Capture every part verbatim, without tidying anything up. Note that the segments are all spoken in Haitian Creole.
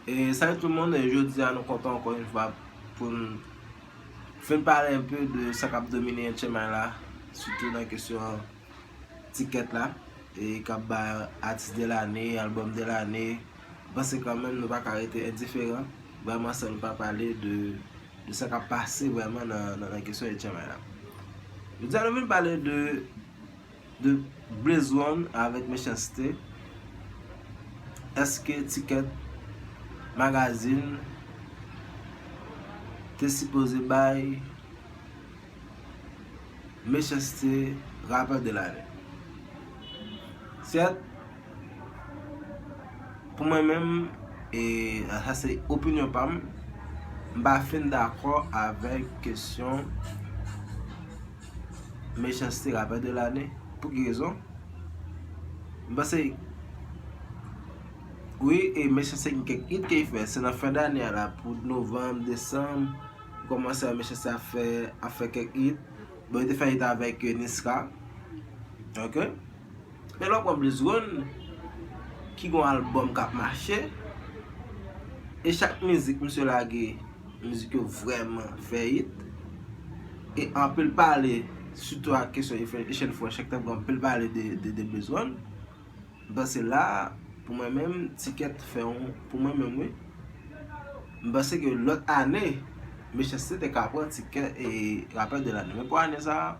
E salut tout moun, e jodi a nou kontan ankò yon fwa pou n fin pale enpe de sa k ap domine H M I la, sitou nan kesyon tikèt la, e k ap bay atis de lane, albòm de lane. M panse kanmenm nou pa ka rete endiferan, vrèman, san nou pa pale de, de sa k ap pase vrèman nan, nan, nan kesyon H M I la. Jodi a nou vin pale de de Blaze One avèk Mechans-T, èske tikèt magazin te sipoze bay Mechans-T rapè de lane? Sèt, pou mwen menm, e sa se opinyon pa m, m pa fin dakò avèk kesyon Mechans-T rapè de lane. Pou ki rezon? M panse, wi, e Mechans-T gen kèk hit ke l fè. Se nan fen dane a la, pou novanm, desanm, ou kòmanse wè Mechans-T ap fè, ap fè kèk hit. Bon, li te fè hit avèk, e, Niska. Ok? Men lè w pran Blaze One, ki gon albòm k ap mache, e chak mizik misye lage, mizik yo vrèman fè hit. E anpil pale, sitou ak kesyon Asian Fresh, chak tan gen anpil pale de, de, de Blaze One. M panse la, pou mwen menm, tikèt fè yon, pou mwen menm, wi. M panse ke lòt ane, Mechans-T te ka pran tikèt e rapè de lane. Men pou ane sa a,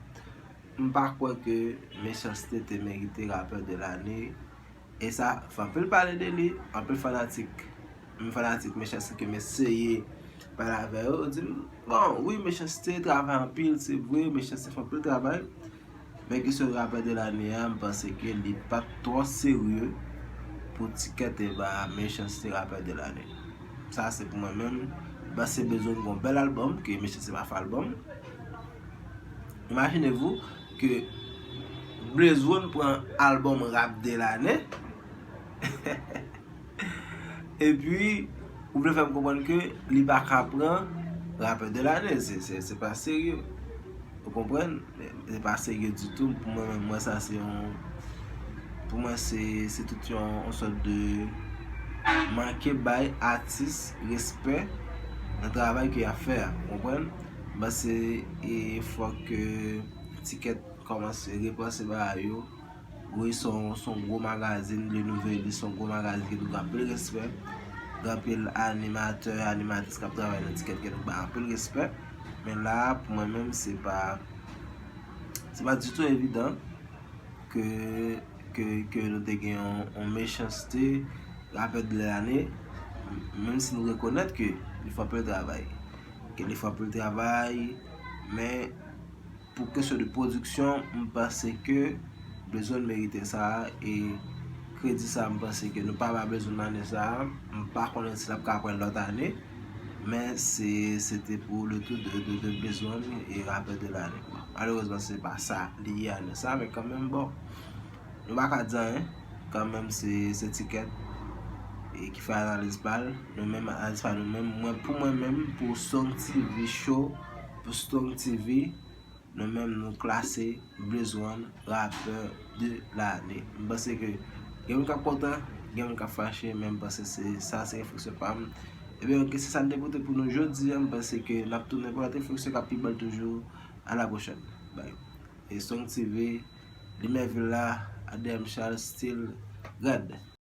m pa kwè ke Mechans-T te merite rapè de lane. E sa fè anpil pale de li, anpil fanatik, menm fanatik Mechans-T ke m eseye pale avè yo, yo di m, bon, wi, Mechans-T travay anpil, se vre, Mechans-T fè anpil travay. Men kesyon rapè de lane a, m panse ke li pa t twò serye pou tikèt te ba Mechans-T rapè de lane. Sa se pou mwen menm. M panse Blaze One gon bèl albòm, ke Mechans-T pa fè albòm. Imaginez-vous ke Blaze One pran albòm rap de lane. Epi, ou vle fè m konprann ke li pa ka pran rapè de lane. Se, se, se pa serye. Ou konprann? Se pa serye ditou. Pou mwen menm, mwen sa se yon, pou mwen se, se tout yon, yon sòt de manke bay atis respè nan travay ke y ap fè a. Ou konprann? M panse, e fòk, e, tikèt kòmanse repanse bagay yo. Wi, se yon, se yon gwo magazin, Le Nouvelliste, se yon gwo magazin ki dwe gen anpil respè. Gen anpil animatè, animatris k ap travay nan tikèt ki dwe bay anpil respè. Men la a, pou mwen menm, se pa, se pa ditou evidan ke, ke, ke nou te gen yon, yon Mechans-T rapè de lane, menm si nou rekonèt ke li fè anpil travay. Ke li fè anpil travay, men pou kesyon de pwodiksyon, m panse ke Blaze One merite sa a, e kredi sa a, m panse ke nou pa ba Blaze One ane sa a. M pa konnen si l ap ka pran l lòt ane, men se, se te pou le tou de, de, de Blaze One e rapè de lane. Bon, malerezman, se pa sa li ye ane sa a, men kanmenm, bon, nou pa ka di anyen. Kanmenm, se, se tikèt e ki fè analiz pa l. Nou menm, analiz pa nou menm. Mwen, pou mwen menm, pou Strong T V Show, pou Strong T V, nou menm, nou klase Blaze One rapè de lane. M panse ke gen moun k ap kontan, gen moun k ap fache, men m panse se sa, se refleksyon pa m. Ebyen, ok, se sa n te pote pou nou jodi a. M panse ke n ap tounen pou lòt refleksyon k ap pi bèl toujou. A la pwochèn. Bye. E Strong T V, Limè Vil la, A D M Charles, Still Red.